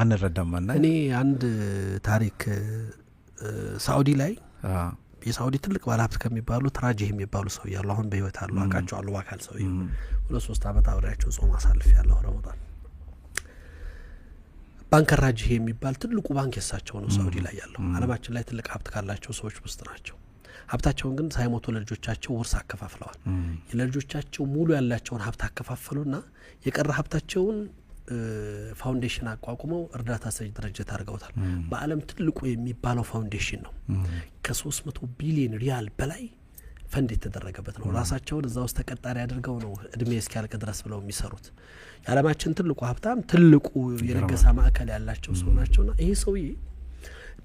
አንረዳም። ና እኔ አንድ ታሪክ፣ ሳኡዲ ላይ የሳኡዲ ትልቅ ባለሀብት ከሚባሉት ራጂህ የሚባሉ ሰው ያሉ አሁን በህይወት አሉ፣ አውቃቸዋለሁ በአካል። ሰውዬው 2-3 ዓመት አብሬያቸው ጾም አሳልፍ ያለሁ ረመዳን። ባንክ ራጂህ የሚባል ትልቁ ባንክ የሳቸው ነው ሳኡዲ ላይ ያለው። አለማችን ላይ ትልቅ ሀብት ካላቸው ሰዎች ውስጥ ናቸው። ሀብታቸውን ግን ሳይሞቱ ለልጆቻቸው ውርስ አከፋፍለዋል። ለልጆቻቸው ሙሉ ያላቸውን ሀብት አከፋፈሉና የቀረ ሀብታቸውን foundation አቋቁመው እርዳታ ሰጪ ድርጅት አድርገውታል። በዓለም ትልቁ የሚባለው foundation ነው። ከ300 ቢሊዮን ሪያል በላይ ፈንድ የተደረገበት ነው። ራሳቸውን እዛ ውስጥ ተቀጣሪ አድርገው ነው እድሜ እስኪያልቅ ድረስ ብለው የሚሰሩት። የዓለማችን ትልቁ ሀብታም፣ ትልቁ የልገሳ ማዕከል ያላቸው ሰው ናቸውና ይሄ ሰውዬ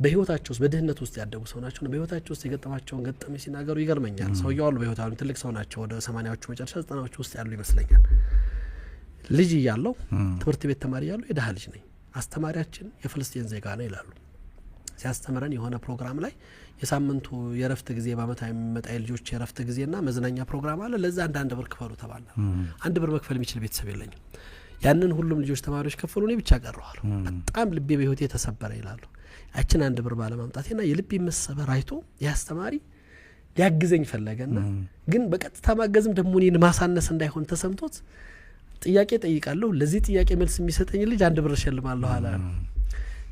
በህይወታቸው ውስጥ በድህነት ውስጥ ያደጉ ሰው ናቸው። በህይወታቸው ውስጥ የገጠማቸውን ገጠመኝ ሲናገሩ ይገርመኛል። ሰውየው አሉ በህይወት አሉ፣ ትልቅ ሰው ናቸው። ወደ 80ዎቹ መጨረሻ 90ዎቹ ውስጥ ያሉ ይመስለኛል። ልጅ እያለሁ፣ ትምህርት ቤት ተማሪ እያለሁ የድሀ ልጅ ነኝ። አስተማሪያችን የፍልስጤን ዜጋ ነው ይላሉ። ሲያስተምረን የሆነ ፕሮግራም ላይ የሳምንቱ የረፍት ጊዜ፣ በአመት የሚመጣ የልጆች የረፍት ጊዜና መዝናኛ ፕሮግራም አለ። ለዛ አንድ ብር ክፈሉ ተባለ። 1 ብር መክፈል የሚችል ቤተሰብ የለኝም። ያንን ሁሉም ልጆች ተማሪዎች ከፈሉ፣ እኔ ብቻ ቀረዋሉ። በጣም ልቤ በህይወቴ ተሰበረ ይላሉ። ያችን 1 ብር ባለማምጣቴና የልቤ መሰበር አይቶ የአስተማሪ ሊያግዘኝ ፈለገና ግን በቀጥታ ማገዝም ደግሞ እኔን ማሳነስ እንዳይሆን ተሰምቶት ጥያቄ ጠይቃለሁ፣ ለዚህ ጥያቄ መልስ የሚሰጠኝ ልጅ 1 ብር እሸልማለሁ አለ።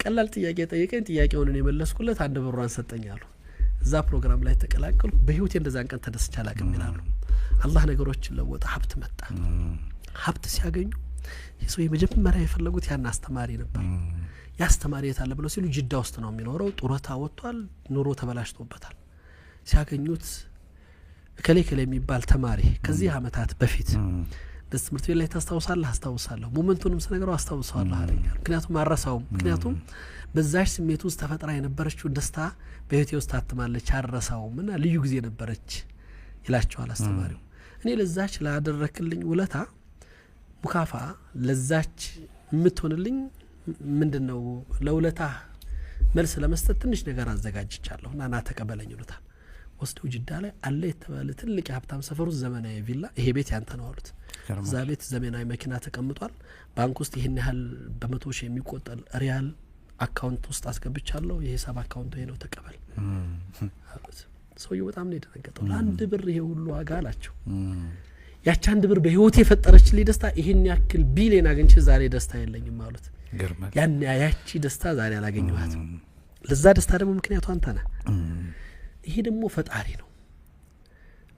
ቀላል ጥያቄ ጠይቀኝ፣ ጥያቄውን እኔ መለስኩለት፣ 1 ብሯን ሰጠኝ አሉ። እዛ ፕሮግራም ላይ ተቀላቀልኩ። በህይወቴ እንደዛን ቀን ተደስቼ አላቅም ይላሉ። አላህ ነገሮችን ለወጠ፣ ሀብት መጣ። ሀብት ሲያገኙ ይህ ሰው የመጀመሪያ የፈለጉት ያን አስተማሪ ነበር። ያ አስተማሪ የት አለ ብለው ሲሉ ጅዳ ውስጥ ነው የሚኖረው። ጡረታ ወጥቷል። ኑሮ ተበላሽቶበታል። ሲያገኙት እከሌ እከሌ የሚባል ተማሪ ከዚህ አመታት በፊት ደስ ትምህርት ቤት ላይ ታስታውሳለህ? አስታውሳለሁ። Moment ኡንም ስነግረው አስታውሰዋለሁ አለኛል። ምክንያቱም አረሳውም። ምክንያቱም በዛች ስሜት ውስጥ ተፈጥራ የነበረችው ደስታ በህይወቴ ውስጥ ታትማለች፣ አረሳውም እና ልዩ ጊዜ ነበረች ይላቸዋል አስተማሪው። እኔ ለዛች ላደረክልኝ ውለታ ሙካፋ ለዛች የምትሆንልኝ ምንድን ነው፣ ለውለታ መልስ ለመስጠት ትንሽ ነገር አዘጋጅቻለሁ እና ና ተቀበለኝ ይሉታል። ወስደው ጅዳ ላይ አለ የተባለ ትልቅ የሀብታም ሰፈር ውስጥ ዘመናዊ ቪላ፣ ይሄ ቤት ያንተ ነው አሉት። እዛ ቤት ዘመናዊ መኪና ተቀምጧል። ባንክ ውስጥ ይህን ያህል በመቶ ሺህ የሚቆጠር ሪያል account ውስጥ አስገብቻለሁ። የሂሳብ account ይሄ ነው፣ ተቀበል አሉት። ሰውየው በጣም ነው የደነገጠው። ለ1 ብር ይሄ ሁሉ ዋጋ አላቸው። ያቺ 1 ብር በህይወቴ የፈጠረችልኝ ደስታ ይህን ያክል ቢሊዮን አግኝቼ ዛሬ ደስታ የለኝም አሉት። ያን ያቺ ደስታ ዛሬ አላገኘኋትም። ለዛ ደስታ ደግሞ ምክንያቱ አንተ ነህ። ይሄ ደግሞ ፈጣሪ ነው።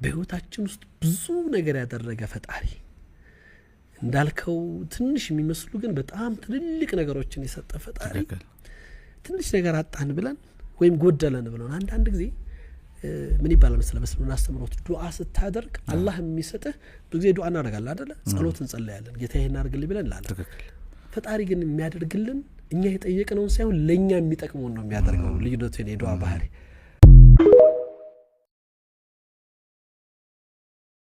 በህይወታችን ውስጥ ብዙ ነገር ያደረገ ፈጣሪ፣ እንዳልከው ትንሽ የሚመስሉ ግን በጣም ትልልቅ ነገሮችን የሰጠ ፈጣሪ፣ ትንሽ ነገር አጣን ብለን ወይም ጎደለን ብለን አንዳንድ ጊዜ ምን ይባላል መሰለህ፣ በእስልምና አስተምህሮት ዱዓ ስታደርግ አላህ የሚሰጥህ፣ ብዙ ጊዜ ዱዓ እናደርጋለን አይደለ? ጸሎት እንጸለያለን፣ ጌታ ይሄን አድርግልኝ ብለን እንላለን። ፈጣሪ ግን የሚያደርግልን እኛ የጠየቅነውን ሳይሆን ለእኛ የሚጠቅመውን ነው የሚያደርገው። ልዩነቱ የዱዓ ባህሪ